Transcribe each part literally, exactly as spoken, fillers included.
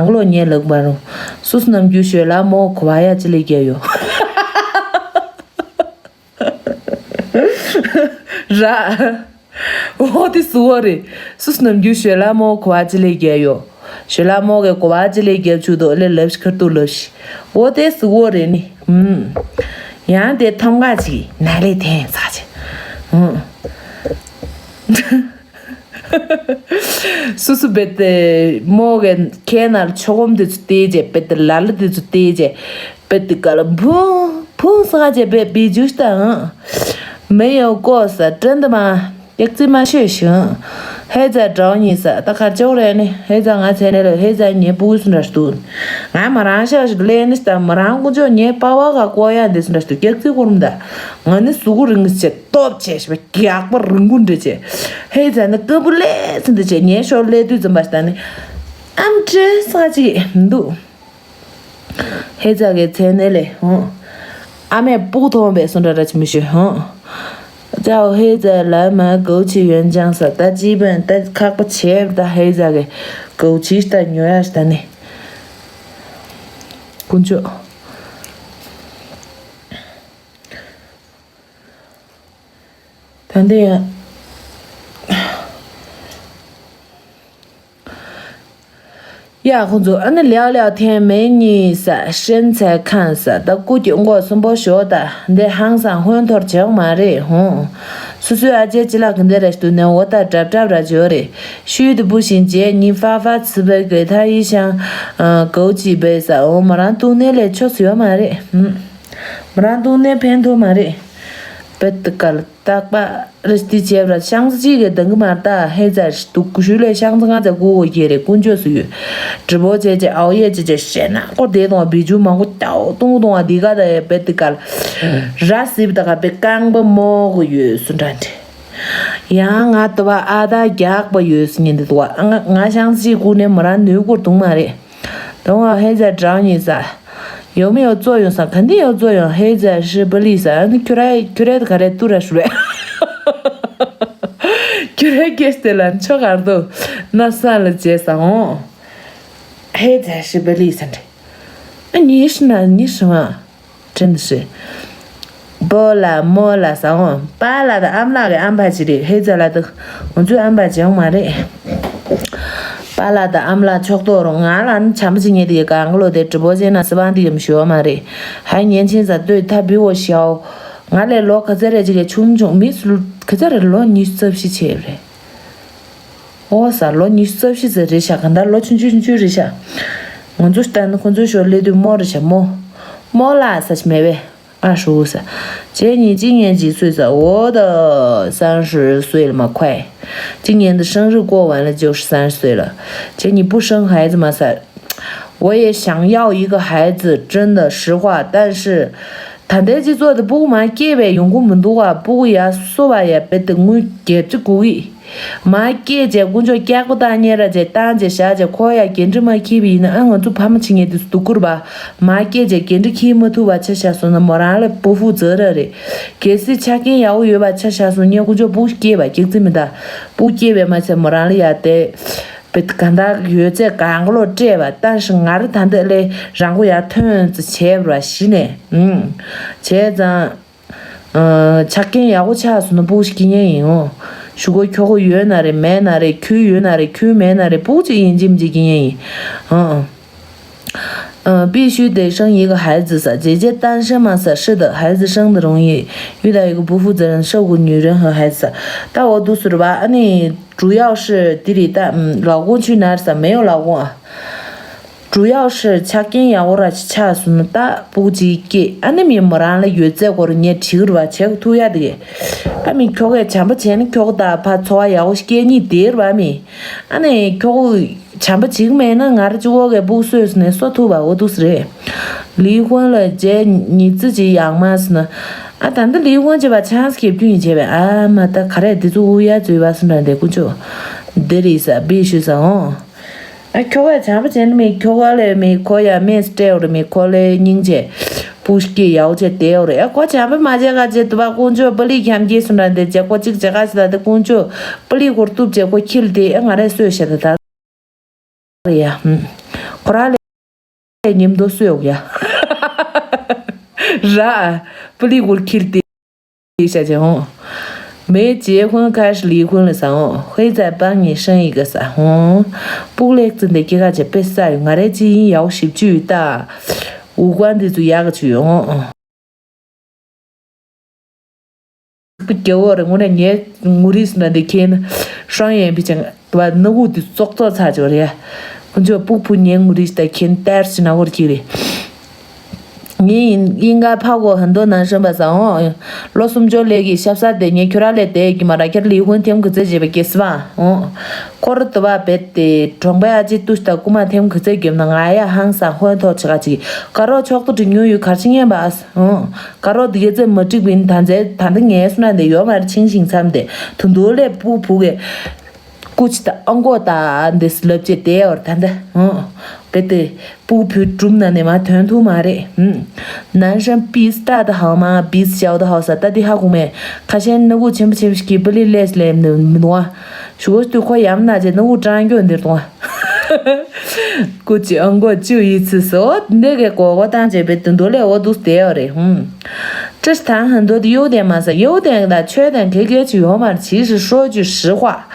གང་ལོ་ཉེ་ལག་པ་རུ། སུ་སུ་ནམ་རྒྱུན་ཞོལ་ལ་མོ་གོ་བ་ཡ་ཅི་ལས་རྒྱལ་ཡོད། ར། འོ་དེ་སུ་བོ་རེད། སུ་སུ་ནམ་རྒྱུན་ཞོལ་ལ་མོ་གོ་བ་ཅི་ལས་རྒྱལ་ཡོད། ཞོལ་ལ་མོ་གི་གོ་བ་ཅི་ལས་རྒྱལ་ཆུ་དོ་ལས་ལབ་ཤི་ཁར་ཏུ་ལབ་ཤི། འོ་དེ་སུ་བོ་རེད་ནི། ཧུམ། ཡང་དེ་ཐོང་ག་ཅིག་ན་ལས་ཐན་ཚ་ཅི། ཧུམ། སུ་སུ་བེ་ཏེ་མོ་གི་ཁའི་ནང་ཆོ་གོམ་དེ་ཚོ་བལྟས་རྗེས་བེ་ཏེ་ལ་ལ་དེ་ཚོ་བལྟས་རྗེས་བེ་ཏེ་ག་ལ་བུང་བུང་ས་ཅེ་བེ་བི་ཇུས་ཏང་མེ་ཡོ་ཀོ་ས་ཏྲན་ཏ་མ་ཡག་ཙི་མ་ཤོད་ཤིང་། ཧེ་ཛ་འདྲ་ཉིས་ས་ད་གར་ཅོག་རེ་ནི་ཧེ་ཛ་ང་ཚེ་ནས་ལ་ཧེ་ཛ་ཉེ་པུ་སུ་འདྲ་སྟུ། ང་མ་རང་ཤ་ཞིག་ལས་ནི་ས་མ་རང་ཀུ་ཅོ་ཉེ་པ་བ་ག་ཀོ་ཡ་འདི་སུ་འདྲ་སྟུ་ཡག་ཙི་ཀོ་རུམ་ད། ང་ནི་སུ་གུ་རིང་ཅེ། སྟོབས་ཆེ་ཞེས་པའི་རྒྱགས་པ་རིང་པོ་འདྲ་བྱས། ཧེ་ཛ་ནི་ཀ་བུ་ལེ་ཚིན་འདྲ་བྱས་ཉེ་ཤོར་ལས་དུས་ཙམ་པ་ཞིག་ད་ནི། ཨམ་ཀྲེ་ས་ཅིག་འདུག་ཧེ་ཛ་གི་མཚན་ནས་ལས་ཧོ། ཨ་མས་སྤུ་གུ་མཐོང་བས་སུ་འདྲ་ར་ཅི་མི་ཤོད་ཧོ། ཅའོ་ཧེ་ཛ་ལ་མ་གའུ་ཆི་ཡོན་ཅང་ས་ད་ཅི་བན་ད་ཁག་པོ་བྱས་ད་ཧེ་ཛ་གི་གའུ་ཆི་ད་ཉོ་ཡ་ཞིག་ད་ནི། དཀོན་མཆོག་ད་འདི་ཡང་། ཡ་ཁོང་ཚོ་ཨ་ནི་ལེའོ་ལེའོ་ཐེན་མེ་གཉིས་ས་ཤན་ཚ་ཁན་ས་ད་སྐུ་གྱི་མགོ་གསུམ་པོ་ཞོག་ད་འདི་ཧང་སང་ཧོན་ཐོར་བྱེད་མ་རེད་ཧོང་། སུ་སུའི་ཨ་ཅེ་ཅི་ལ་གི་འདི་རེ་ཞུ་ནས་འོ་ད་གྲབ་གྲབ་ར་བྱོས་རེད། ཤུལ་དུ་བུ་ཞིང་རྗེས་ཉིན་ཧྥ་ཧྥ་ཚི་བེ་གི་ཐ་ཡི་ཤང་། གའུ་ཅི་བེ་ས་འོ་མ་རང་ཏུ་ནེ་ལས་ཆོ་སུ་ཡོད་མ་རེད་ཧུམ། མ་རང་ཏུ་ནེ་ཕན་ཐོགས་མ་རེད། བེད་དུ་གལ། རྟག་པ་རེ་སྟི་བྱས་པ་ཤང་ཙི་གཅིག་གི་འདང་གི་མ་རྟ་ཧེ་ཙ་དུག་གུ་ཤུལ་ལས་ཤང་ཙི་ང་ཙ་གུ་གོ་ཁྱེ་རེ་དཀོན་མཆོག་སུ་ཡོད། གྲི་པོ་ཅེ་ཅེ་ཨའོ་ཡེ་ཅེ་ཅེ་ཤེ་ན་ཀོ་དེ་དང་བི་ཇུ་མང་པོ་ཏའོ་ཏུང་ཏུང་ཨ་དི་ག་ད་ཡེ་བེ་ཏི་ཀལ། ར་སིབ་ད་ག་བེ་རྐང་པ་མོ་གོ་ཡོད་སུ་འདྲ་འདྲེ། ཡང་ང་ཏུ་བ་ཨ་ད་རྒྱག་པ་ཡོད་སུ་ཉིན་དི་ཏུ་བ་ང་ང་ཤང་ཙི་གུ་ནས་མོ་རང་ནུས་གོ་དུང་མ་རེད། དང་བ་ཧེ་ཛ་གྲངས་ཉིན་ས། ཡོ་མི་ཡོ་ཙོ་ཡོང་ས་ག་འདི་ཡོ་ཙོ་ཡོང་ཧེ་ཛ་ཧྲི་པ་ལི་ས་ཨ་ནི་ཁྱོད་ར་ཁྱོད་ར་ག་རེ་ཏུ་ར་ཧྲུ་རེ། ཁྱོད་ར་སྐད་སྟེ་ལ་མཆོ་གར་དོ་ན་ས་ལ་བྱས་ས་འོང་། ཧེ་ཛ་ཧྲི་པ་ལི་ས་འདྲེ། ཨ་ཉི་ཤི་ན་ཉི་ཤི་མ། དྲན་ཤེས། པོ་ལ་མོ་ལ་ཟ་འོང་། པཱ་ལགས་དང་ཨམ་ལགས་ཀྱི་ཨམ་ཕ་ཅི་རེད། ཧེ་ཙ་ལ་དུ། ང་ཚོའི་ཨམ་ཕ་ཅི་ཡོང་མ་རེད། པཱ་ལགས་དང་ཨམ་ལགས་ཕྱོགས་གཏོགས་རུང་ང་ལ་ནི་བྱམས་པོ་ཅི་ཉེ་དེ་གང་ག་ལོ་དེ་གྲི་པོ་ཅན་ན་སི་བང་དེ་ཡོམ་ཞུ་བ་མ་རེད། ཧ་ཉན་ཆེན་ཟ་ལྟོས་ཐ་བི་འོ་ཤའོ། ང་ལས་ལོ་ག་ཚད་རེད་ཅིག་གི་ཆུང་ཆུང་མི་སུ་ག་ཚད་རེད་ལོ་ཉི་ཤུ་རྩ་བཞི་ཆེ་རེད། ཨོ་ས་ལོ་ཉི་ཤུ་རྩ་བཞི་ཟེར་རེད་ཤག་ག་འདྲ་ལོ་ཆུང་ཆུང་ཆུང་ཆུང་རེད་ཤག་ང་ཚོ་ལྟ་ན་ཁོ་ཚོའི་ཞོར་སླེབས་དུས་རྨོ་རེད་ཤག་རྨོ། རྨོ་ལགས་ཟེར་གྱི་མེད་པས། ཨ་ཧྲུའུ་ཟེར། ཁྱེད་གཉིས་གཅིག་ཉན་གཅིག་སུས་ཟེར། འོ་ད་三十岁了吗？快。今年的生日过完了就是三十岁了。 ཁྱེད་གཉིས་不生孩子吗？ཟེར། 我也想要一个孩子，真的实话，但是 ད་ལྟའི་སྤྱི་ཚོགས་དེ་སྤུ་གུ་མ་སྐྱེས་པའི་ཡོང་གི་མི་འདུག་ག་སྤུ་གུ་ཡར་གསོ་བ་ཡ་བེད་དེ་དངུལ་བརྒྱད་ཅུ་དགུ་གི། མ་སྐྱེས་རྗེས་དཀོན་མཆོག་སྐྱག་པ་བཏང་ཉེ་ར་རྗེས་བཏང་རྗེས་བཞག་རྗེས་ཁོ་ཡ་འགན་འཁྲི་མ་འཁྱེར་བ་ཡིན་ན་ཨ་ང་ཚོ་ཕ་མ་ཆེ་ངེས་དེ་སུ་སྡུག་གུར་བ། མ་སྐྱེས་རྗེས་འགན་འཁྲི་འཁྱེར་མ་ཐུབ་པ་ཆ་བཞག་སོང་ན་མོ་རང་ལ་སྤུ་ཧྥུ་ཛ་ར་རེད། གལ་སྲིད་ཆ་རྐྱེན་ཡག་པོ་ཡོད་པ་ཆ་བཞག་སོང་ཉེ་དཀོན་མཆོག་སྤུ་གུ་སྐྱེས་པ་སྐྱག་རྫི་མི་འདའ། སྤུ་གུ་སྐྱེས་པའི་མ་ཚད་མོ་རང་ལ་ཡ་དེ། བེད་གང་དག་ཡོད་ཚད་གང་ག་ལོ་སྤྲད་པ་ད་ཞིག་ང་རི་ད་འདི་ལས་རང་མགོ་ཡར་ཐོན་ཙི་བྱས་པ་གཞི་ནས་ཨུམ། བྱས་ཙང་། ཆ་རྐྱེན་ཡག་པོ་ཆགས་སོང་ན་སྤུ་གུ་ཞིག་སྐྱེ་ཉེན་ཡིན་འོ། ཞུ་གོ་ཁྱོ་གོ་ཡོད་ན་རེད་མེད་ན་རེད་ཁྱོད་ཡོད་ན་རེད་ཁྱོད་མེད་ན་རེད་སྤུ་གུ་ཅིག་ཡིན་གཅིག་མིན་གཅིག་སྐྱེ་ཉེན་ཡིན། ཨང་། 必须得生一个孩子 ཟེར། 姐姐单身吗 ཟེར། 是的，孩子生得容易，遇到一个不负责任的照顾女人和孩子 ཟེར། ད་འོ་འདུག་ཟེར་བ་ཨ་ནི། 主要是 དེ་རེད་ད། 老公去哪儿 ཟེར། 没有老公啊。 主要是 ཆ་རྐྱེན་ཡག་པོ་ར་ཅིག་ཆགས་སོང་ན་ད་སྤུ་གུ་ཅིག་སྐྱེས་ཨ་ནི་མི་མོ་རང་ལ་ཡོད་ཚད་སྐོར་ངས་དྲི་གི་ར་བ་བྱེད་གི་ཐུག་ཡ་དེ་གས། ཨ་མི་ཁྱོ་གས་བྱམས་པོ་བྱས་ན་ཁྱོ་ག་ད་ཕ་འཚོ་བ་ཡག་པོ་ཞིག་སྐྱེལ་ཉིད་དེ་ར་བ་མི། ཨ་ནི་ཁྱོ་ག་བྱམས་པོ་བྱེད་གི་མེད་ན་ང་ར་གཅིག་པོ་གས་སྤུ་གུ་གསོས་སོང་ན་གསོ་ཐུབ་པ་འོ་འདུག་ཟེར། 离婚了 རྗེས་ཉི་ཙི་ཅིག་ཡག་མ་སོང་ན། ཨ་ད་འདི་离婚 བྱས་པ་ཆང་ས་གེབ་རྒྱུ་ཡིན་བྱས་པས་ཨ་མ་ད་ག་རེ་འདི་ཚོ་དབུ་ཡ་འཛུལ་བ་སུ་འདྲ་འདི་ཀུན་ཆོ། འདི་རེད་ས་བི་ཞུ་ས་འོང་། ཨ་ཁྱོ་ག་བྱམས་པོ་བྱས་ན་མི་ཁྱོ་ག་ལས་མི་ཁོ་ཡ་མེས་སྤྲད་འོ་རེད་མི་ཁོ་ལས་སྙིང་རྗེ། སྤུ་གུ་སྐྱེ་ཡག་བྱས་བསྡད་འོ་རེད་ཨ་ཁོ་བྱམས་པོ་མ་བྱས་ག་བྱས་དུ་བ་ཀུན་ཆོ་པ་ལི་འཁྱམ་སྐྱེས་སུ་འདྲ་འདི་བྱས་ཁོ་གཅིག་བྱས་ག་ཞིག་ད་འདི་ཀུན་ཆོ་པ་ལི་སྐོར་གཏུབ་བྱས་ཁོ་ཁྱི་ལ་དེ་ཨ་ང་རས་གསོས་བྱས་ད་ད། རེད་ཡ། ཁོ་རང་ལས་ཉིན་དུ་སོས་ཡ། ར། པུ་ལི་གུར་ཁིར་ཏི་ཤ་ཅེ་ཧོང་། 没结婚开始离婚了啥哦，会再帮你生一个啥哦。不过这得给他这别啥，我这基因要十九大，五官的主要个去哦。 རྒྱལ་བོ་རེད། དངོས་གནས་ངའི་ངུ་རིས་ན་འདི་ཁྱེད་ཧྲང་ཡན་པི་ཅང་བ་ནུ་གུ་དུ་ཙོག་ཙོག་ཚ་ཅོ་རེད། ཁོ་ཚོ་ཕུག་ཕུག་ངའི་ངུ་རིས་ད་ཁྱེད་ཏེར་ཅི་ན་གོར་གྱི་རེད། 你应该泡过很多男生吧，啥哦？ ལོ་སུམ་ཅུ་ལས་ཀྱི་ཤ་ས་དེ་ངས་ཁྱོད་ར་ལས་དེ་གི་མ་ར་ཁྱེད་ལི་ཧུན་ཐེམ་གི་ཙེ་བྱེད་པ་སྐྱེ་སི་བ་འོ། ཁོར་དུ་བ་བེད་དེ་གྲོང་པའི་ཨ་ཅེ་ཏུ་ཤ་ད་ཀུ་མ་ཐེམ་གི་ཙེ་གྱེབ་ན་ང་ཡ་ཧང་ས་ཧོན་ཐོ་ཆི་ག་ཅིག་ཀ་རོ་ཆོག་ཏུ་འགྲིག་ཉུང་ཡུ་གར་ཆི་ཉན་པ་འོ། ཀ་རོ་དི་གེ་ཙེ་མ་འགྲིག་པིན་ད་ཛེ་ད་འདི་ངའི་སུ་ན་འདི་ཡོ་མར་ཆིང་ཞིང་མཚམས་དེ་དུ་འདུག་ལས་པུ་བུ་གེ་ཀུ་ཅི་ད་ཨང་གོ་ད་འདི་སི་ལབ་ཅེ་དེ་ཡོར་ད་འདི་འོ། བེད་དེ། 不服输的人嘛，团体嘛嘞，嗯，男生比赛的好吗？比赛的好啥？到底好过没？看现在那个全部全部是给不力嘞嘞，那那，如果是对话也没那些，那我这样有点懂啊。估计嗯，我就一次说，那个哥哥当这边等多了，我都得了嘞，嗯。这是谈很多的优点嘛，是优点的，缺点给给就有嘛。其实说句实话，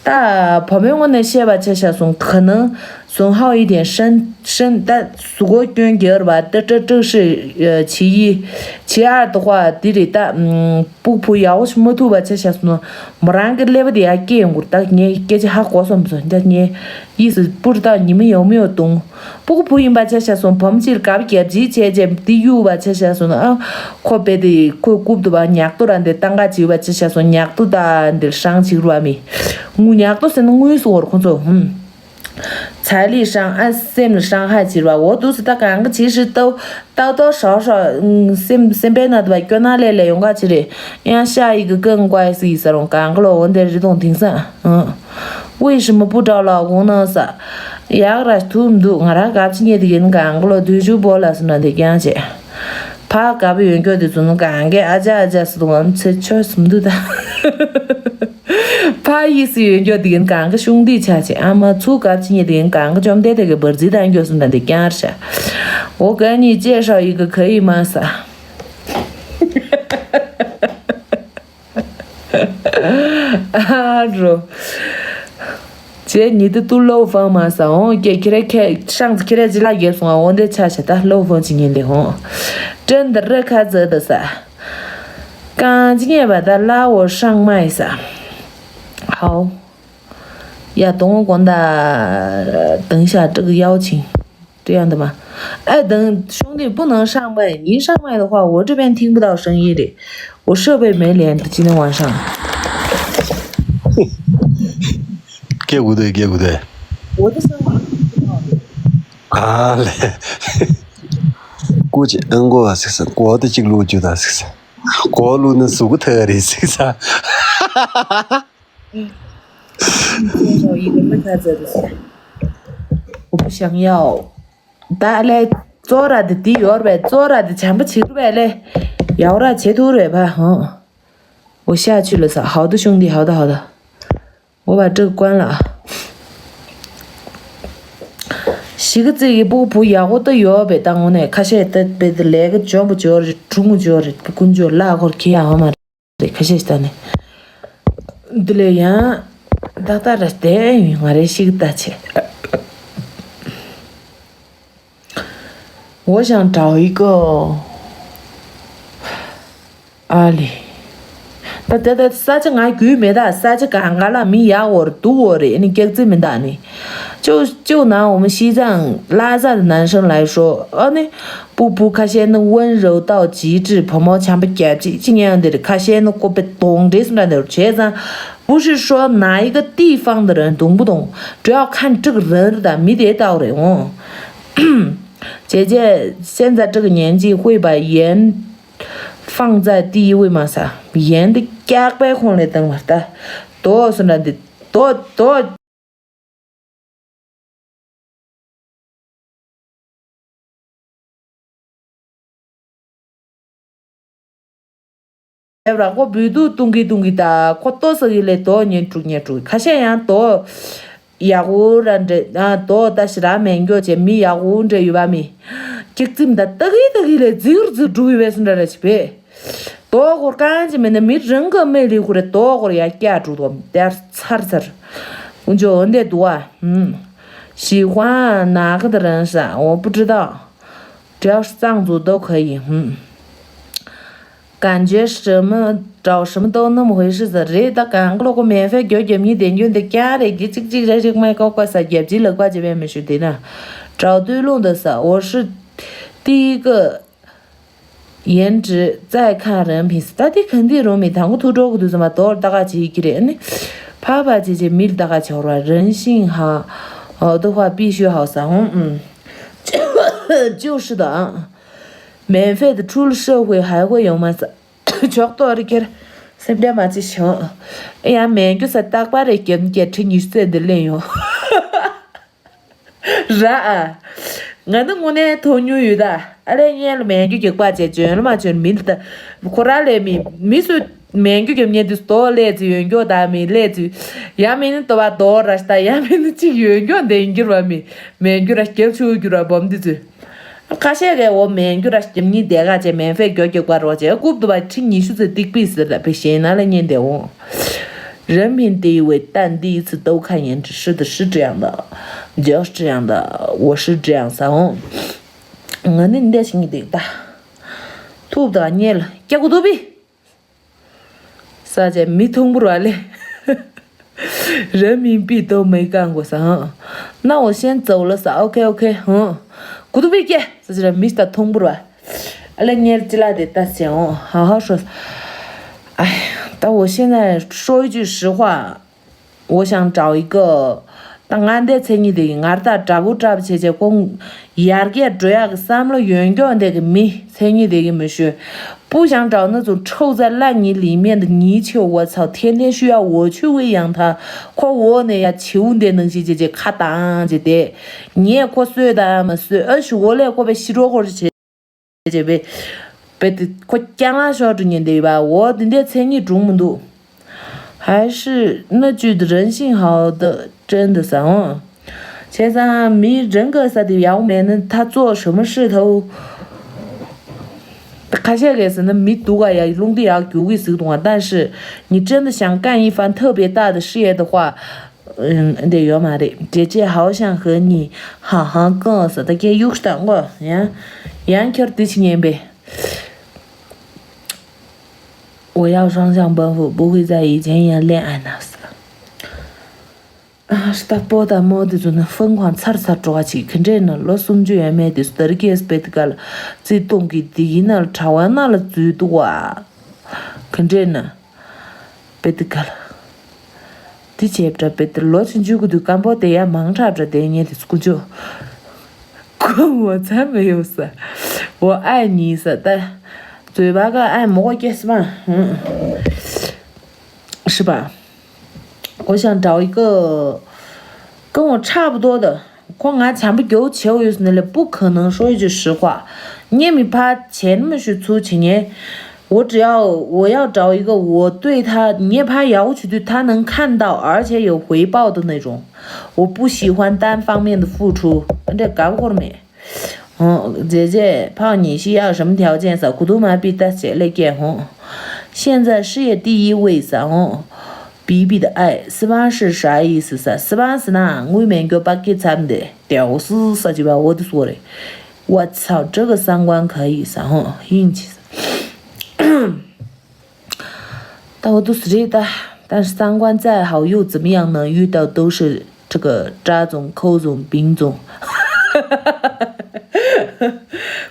大朋友们的谢吧，这下送可能 损耗一点身身，但如果捐给了吧，这这这是呃其一，其二的话，དེ་རེད་ད། ཨུམ། 不不要求མ་ཐུབ་པ་ཆ་བཞག་སོང་ན། མོ་རང་གི་ཀླད་པ་དེ་ཡར་སྐྱེ་ཡོང་གི་རེད་ད། ངས་སྐད་ཆ་ཧ་གོ་སོང་། མོ་ཚོ་འདི་ངས་ཡིད་སུ་སྤུར་ད་ཉི་མ་ཡོང་མི་ཡོང་གཏོང་། 不不不ཡིན་པ་ཆ་བཞག་སོང་། བུ་མོ་ཅིར་དགའ་བ་རྒྱབ་ཅིག་བྱས་རྗེས་འདི་གཡུག་པ་ཆ་བཞག་སོང་ན། ཨ་ཁོ་རྦད་དེ་ཁོའི་རྐུབ་ཏུ་བ་ཉག་ཏུ་ར་འདི་ཏང་ག་བྱིས་པ་ཆ་བཞག་སོང་། ཉག་ཏུ་ད་འདིར་ཧྲང་བྱིས་རུ་བ་མི། ངུ་ཉག་ཏུ་ཟེར་ན་དངུལ་སོ་བར་ཁོ་ཚོ་ཧུམ། 财力上 ཨ་སེམས་ལ་伤害བྱེད་པ། འོ་འདུག་སེ་ད་གང་གི་ཅི་ཞིག་ལྟ་ལྟ་ལྟ་ཧྲ་ཧྲ་སེམས་སེམས་པའི་ནང་དུ་བ་སྐྱོ་ན་ལས་ལས་ཡོང་ག་ཅི་རེད། ཡང་下一个更乖是一种 གང་གི་ལོ་འོ་འདི་རི་དོང་དེང་སང་ཨང་། 为什么不找老公呢 ས། ཡག་ར་ཐུབ་འདུག་ང་ར་གབ་ཅི་ཉེ་དེ་གིན་གང་གི་ལོ་དུས་ཆུ་བོ་ལ་སུ་ན་དེ་རྐྱང་བྱེད། ཕ་གབ་ཡོན་སྐྱོ་དེ་ཚོ་ནི་གང་གི་ཨ་ཅག་ཨ་ཅག་སུ་དུ་ངམ་ཚེ་ཆོས་སུམ་འདུག་ད། ཕ་ཡིས་སུ་ཡོད་འགྱོ་དེ་གིན་གང་གི་ཤུང་དེ་ཆ་ཆེ། ཨ་མ་ཚུ་གབ་ཅི་ཉེ་དེ་གིན་གང་གི་བཅོམ་ལྡན་དེ་གི་བར་རྩི་དང་འགྱོ་སུམ་དང་དེ་རྐྱང་ར་ཤ། 我给你介绍一个可以吗 ས། ཨ་རོ། ཅེ་ཉི་དུ་ཏུ་ལོ་ཧྥང་མ་ས་འོང་ཀྱེ་ཁྱི་རེ་ཁྱེ་ཤང་ཁྱི་རེ་ཅི་ལ་རྒྱབ་སོང་ཨ་འོང་དེ་ཆ་ཤ་ད་ལོ་ཧྥང་ཅི་ཉིན་དེ་ཧོང་། ཀྲན་དི་རི་ཁ་ཛི་དི་ས། གང་ཅི་ཉེ་བ་ད་ལ་འོ་ཧྲང་མ་ཡི་ས། ཧའོ། ཡ་དོང་གོན་ད་དང་ཤ་ཀྲིག་ཡའོ་ཆིང་། 这样的吗？哎，等兄弟不能上麦，你上麦的话，我这边听不到声音的。我设备没连，只能晚上。 སྐད་གོ་དེ་སྐད་གོ་དེ། 我的声音听不到的。 ཨ་ལེ། ཀུ་ཅི་ཨང་གོ་ཟིག་ས་གོ་དེ་གཅིག་ལུག་རྒྱུ་ད་ཟིག་ས། གོ་ལུག་ནི་ཟུག་གི་ཐག་རེད་ཟིག་ས། 你介绍一个没他这的事。 我不想要。 ད་ལས་ཙོ་ར་དེ་དེ་ཡོར་བས་ཙོ་ར་དེ་བྱམས་པ་བྱེད་རུ་བས་ལས། ཡའོ་ར་བྱེད་ཐུ་རུ་བས་ཕ་ཧང་། 我下去了 ས། 好的兄弟，好的好的。 我把这个关了啊。 ཞི་གི་ཙི་ཡི་པུ་བུ་ཡག་པོ་ཏི་ཡོད་པས་ད་ངོ་ནས་ཁ་ཤས་ཏི་པེ་ཏི་ལས་ཀ་འཇོན་པོ་འཇོར་རེད། གྲུང་འཇོར་རེད། ཀུན་འཇོར་ལ་ཁོར་ཁྱེད་ཡག་པོ་མ་རེད། ཁ་ཤས་ཤི་ད་ནས་འདི་ལས་ཡང་ཏག་ཏག་ར་བསྡད་ཡོད། ང་རེ་ཞིག་ལྟ་ཆེ། 我想找一个 ཨ་ལེ། ད་ད་ད་ས་ཆ་ང་རྒྱུས་མེད་ད། ས་ཆ་གང་ག་ལ་མི་ཡག་འོར་འདུག་འོ་རེད། ཨ་ནི་སྐྱག་རྫི་མི་འདུག་ནི། 就就拿我们西藏拉萨的男生来说，ཨ་ནི། 不不ཁ་ཤས་ནི་温柔到极致། བུ་མོ་བྱམས་པ་རྒྱབ་ཅིག་ཅི་ཉན་འདིར་ཁ་ཤས་ནི་ཀོ་པེ་གདོང་འདྲེས་སུ་འདྲ་འདིར་བྱས་ཙང་། 不是说哪一个地方的人懂不懂，主要看这个人的མི་དེ་ལྟ་བུ་རེད་འོང་། 姐姐现在这个年纪会把盐放在第一位吗 ས། 盐དེ་སྐྱག་པའི་ཁོང་ལས་བཏང་བ་ལྟ། དོ་སུ་འདྲ་འདི་དོ་དོ། ར་ཁོ་བུད་དུ་ཏུང་གི་ཏུང་གི་ད་ཁོ་ལྟོ་ས་གི་ལས་དོ་ཉན་དྲུག་ཉན་དྲུག་ཁ་ཤས་ཡང་དོ། ཡག་པོ་ར་འདྲེ་ཨ་དོ་ད་ཞི་ར་མེན་གྱོ་ཅེ་མི་ཡག་པོ་འདྲེ་ཡོད་པ་མི། སྐྱག་རྫུན་ད་ཏག་གི་ཏག་གི་ལས་རྫིག་རུ་རྫིག་འགྲུ་ཡོད་པས་སུ་འདྲ་ར་ཅི་པས། དོ་གོར་གང་ཅི་མེད་ན་མི་རང་གི་མེ་ལི་ཁུ་རེ་དོ་གོར་ཡ་སྐྱ་འགྲུ་དོ་དེར་ཚར་ཚར། འུ་ཅོ་འོན་ཏེ་དུ་བ། ཞི་ཧོན་ན་གི་ད་རང་ས་འོ་པུ་ཀྲི་དང་། 这要是藏族都可以，嗯。 感觉什么找什么都那么回事的 རེད་ད། གང་གི་ལོ་ཁོ་མེན་ཧྥེ་རྒྱོ་རྒྱབ་གཉིས་བདེན་རྒྱུ་འདི་ཀྱང་རེད་གི་གཅིག་གཅིག་རེ་རིག་མེ་ཀོ་ཀོ་ས་རྒྱབ་ཀྱི་ལག་པ་ཅེ་བས་མི་ཞུ་དེ་ན། 找对路的 ས་འོ་ཧྲི་ཏི་གི་ཡན་ཀྲི་ཙའི་ཁ་རན་ཕིན་སི་ད་དེ་གན་དི་རོ་མི་དང་གི་ཐུག་འགྲོ་གི་དུས་ཙམ་པ་དོར་ད་ག་ཅི་ཡི་གི་རེད་ཨ་ནི། ཕ་ཕ་ཅེ་ཅེ་མིལ་ད་ག་ཆོར་བ་རན་ཤིང་ཧ། འོ་དུ་ཧ་པི་ཤུ་ཧའོ་ས་ཧོང་ཨུམ། 就是的啊。 免费的出了社会还会有吗？ ཆོག་ཏོ་རི་ཁེར། སེམས་ཁྲལ་མ་བྱེད་ཤོག་ཨེ་ཡང་མེད་རྒྱུ་ས་རྟག་པར་རེ་སྐྱེམས་སྐྱེ་ཁྲི་ཉི་ཤུ་ཚེ་འདི་ལེན་ཡོང་། ར་ཨ། ང་ནི་དངོས་གནས་མཐོང་མྱོང་ཡོད་ད། ཨ་ལས་ངན་ལ་མེད་རྒྱུ་རྒྱག་པ་བྱས་བྱོན་ལ་མ་བྱོན་མི་འདི་ད། ཁོ་ར་ལས་མི་མི་སུ་མེད་རྒྱུ་རྒྱབ་ཉེ་དུས་ཏོ་ལས་ཙི་ཡོད་རྒྱུ་ད་མི་ལས་ཙི། ཡ་མི་ནི་ཏོ་བ་ཏོ་ར་ཤ་ད་ཡ་མི་ནི་གཅིག་ཡོད་རྒྱུ་འདི་འགྱུར་བ་མི་མེད་རྒྱུ་ར་སྐྱེལ་ཆུ་རྒྱུ་ར་སྦོམ་འདི་ཙི། ཁ་ཤས་ཀྱིས་འོ་མེན་རྒྱུ་ར་ཞིམ་ཉིད་དེ་ག་ཅེ་མེན་ཧྥེ་རྒྱོ་རྒྱོག་པ་རོ་ཅེ་རྐུབ་ཏུ་བ་ཁྲི་ཉི་ཤུ་ཙེ་ཏིག་པི་ཟེར་ལ་པེ་ཞེ་ན་ལ་ཉན་དེ་འོ། 人民第一伟大第一次都看颜值是的是这样的，就是这样的，我是这样想。 ང་ནི་འདི་ཞིག་ཉིད་དེ་ད། ཐུབ་ད་ཉེ་ལ་སྐྱ་གུ་ཐུབ་པི། 啥叫没通不软嘞？人民币都没干过啥。那我先走了啥？OK OK，嗯。 གུ་དུ་པི་ཀྱེ། 啥叫没的通不软？ ཨ་ལེ་ཉེར་ཅི་ལ་དེ་ལྟ་ཟེར་འོང་ཧ་ཧ་ཧྲོ། 哎，但我现在说一句实话， 我想找一个 ད་ང་འདས་མཚན་ཉིད་དེ་གི་ངར་ད་དྲ་བུ་དྲ་བུ་བྱས་བྱས་ཁོང་ཡར་རྒྱས་འགྲོ་ཡག་གི་བསམ་བློ་ཡོད་མགྱོགས་འདས་གི་མི་མཚན་ཉིད་དེ་གི་མི་ཞུ། 不想找那种臭在烂泥里面的泥鳅，我操，天天需要我去喂养它。 ཁོ་འོ་ནས་ཡ་བྱིའུ་འདས་ནང་བཞིན་བྱས་བྱས་ཁ་བཏང་བྱས་ཏེ། ངས་ཁོ་གསོད་དང་མ་གསོད་ཨ་ཞུ་འོ་ལས་ཁོ་པའི་ཤི་རོ་ཁོ་རེ་བྱས། 这杯杯子快讲了，小猪年对吧？我今天才你中不毒，还是那句的人性好的，真的是，嗯。现在没人格啥的，要没那他做什么事都，他现在是那没毒啊呀，弄得要丢给死东啊。但是你真的想干一番特别大的事业的话， 嗯，对，有嘛的。姐姐好想和你好好过，说的给又是等我呀，杨圈儿第七年呗。我要双向奔赴，不会在以前一样恋爱那死了。啊，是他波大猫的就能疯狂刺儿刺儿抓起，肯定呢，老松就也没的，是得给是被的干了，最冻给第一那了，吵完那了，最多啊，肯定呢。 པེ་ཏི་ཀལ། དེ་བྱས་པ་པེ་ཏི་ལོ་ཆུང་ཆུང་གི་དུས་སྐམ་པོ་དེ་ཡ་མང་དྲགས་འདྲ་དེ་ཉེ་དེ་སྐུ་ཅོ། ཁོ་ངོ་ཚ་མི་ཡོང་ས། འོ་ཨ་ཉི་ས་ད། བཟོད་པ་ག་ཨ་མོ་གོ་སྐྱེས་སི་མ། 是吧？ 我想找一个跟我差不多的。 ཁོ་ང་བྱམས་པོ་རྒྱོ་བྱེའུ་ཡོད་ནི་ལས་不可能说一句实话。 ངས་མི་ཕ་བྱས་ནི་མི་ཞུ་ཚུལ་བྱེད་ཉན། 我只要我要找一个我对他， ངས་ཕ་ཡག་པོ་བྱེད་དུས་他能看到而且有回报的那种。 我不喜欢单方面的付出。 འདྲ་དགའ་པོ་ཁོར་མེད། 哦，姐姐，泡你需要什么条件撒？ གུ་དུ་མ་པི་ཏ་ཟེར་ལས་སྐྱེ་ཧོང་། 现在事业第一位撒哦。 比比的爱，私奔是啥意思撒？ 私奔是那，我没给巴给惨的，屌丝撒鸡巴，我的说嘞。我操，这个三观可以撒吼，硬气撒。 到都是这的，但是三观再好又怎么样呢？遇到都是这个渣种、抠种、饼种。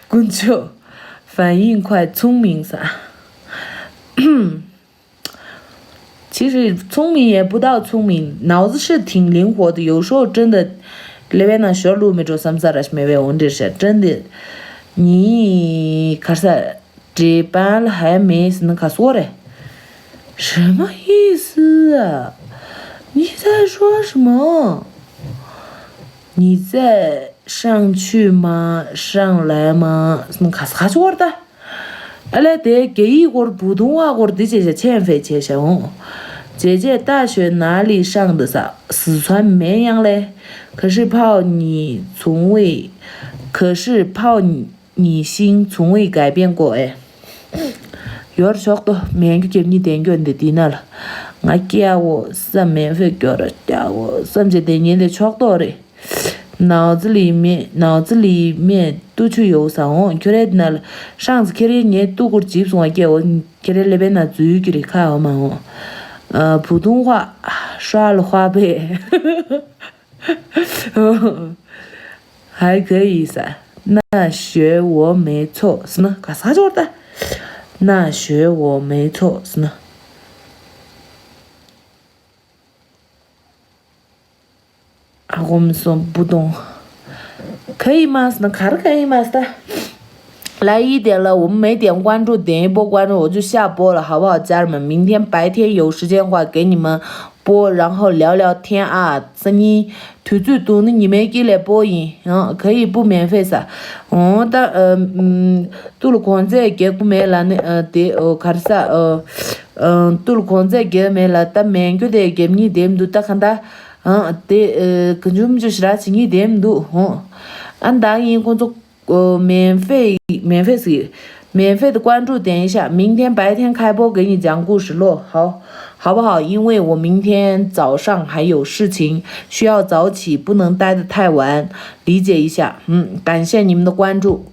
滚球，反应快，聪明撒。 其实聪明也不到聪明，脑子是挺灵活的，有时候真的，里边那学路没着三三的没被我这些，真的，你可是这班了还没是那可说嘞，什么意思啊？你在说什么？你在上去吗？上来吗？那可是可说的。 ཨ་ལས་དེ་རྒྱ་ཡིག་སྐོར་བུ་དུང་བ་སྐོར་འདི་བྱས་བྱས་ཆེན་ཧྥེ་བྱས་བྱས་འོང་། 姐姐大学哪里上的 ཟེར། 四川绵阳嘞。可是泡你从未，可是泡你心从未改变过哎。 ཡོར་ཆོག་ཏོ། མེན་གྱི་ཁྱེད་གཉིས་བསྟན་རྒྱུ་འདི་དེ་ན་ལ། ང་སྐྱེ་བོ་ས་མེན་ཕེ་སྐྱོ་ར་སྐྱ་བོ་བསམ་བྱེད་དེ་ཉིན་དེ་ཆོག་ཏོ་རེད། ནའོ་ཙི་ལི་མེ་ནའོ་ཙི་ལི་མེ་ཏུ་ཆུ་ཡོ་ས་འོང་ཁྱོད་རེད་ན་ལ། ཧྲང་ཙི་ཁྱེད་རེད་ཉེ་ཏུ་གུར་ཇིབ་སོང་བ་སྐྱེ་བོ་ཁྱེད་རེད་ལེ་བེ་ན་འཛུལ་གྱི་རེད་ཁ་འོ་མ་འོང་། ཨ། བུ་ཐུང་ཧྭ་ཧྲ་ལ་ཧྭ་པེ། 还可以 ཟེར། 那学我没错 ཟེར་ན་ག་ས་ཅོར་ད། 那学我没错 ཟེར་ན། ཨ་ཧོམ་སོང་བུ་དོང་། 可以吗 ཟེར་ན་ག་རེ་可以吗 ཟེར་ད། 来一点了，我们每点关注点一波关注，我就下播了，好不好，家人们？明天白天有时间的话，给你们播，然后聊聊天啊。སང་ཉིན་དུས་ཚོད་བཏུང་ནི་ཉི་མའི་དཀྱིལ་ལ་སྤོ་ཡིན། ཨང་། ག་ཡི་སྤུ་མེན་ཕེ་ས། འོང་ད། ཨ། ཨམ། ཏུ་ལ་གོང་ཚད་རྒྱག་གི་མེད་ལ་ནི། ཨ། དེ། ཨོ། ག་རེ་ས། ཨ། ཨ། ཏུ་ལ་གོང་ཚད་རྒྱག་མེད་ལ་ད་མེན་རྒྱུ་དེ་རྒྱབ་གཉིས་དེབ་འདུག་ད་ག་འདྲ། ཨང་། དེ། ཨ། ག་འཇུམ་འཇུ་ཞི་ར་བྱེད་གཉིས་དེབ་འདུག་འོང་། ཨ། ད་ཡིན་ཁོང་ཚོ། 呃，免费，免费是，免费的关注点一下，明天白天开播给你讲故事咯，好，好不好？因为我明天早上还有事情，需要早起，不能待得太晚，理解一下。嗯，感谢你们的关注。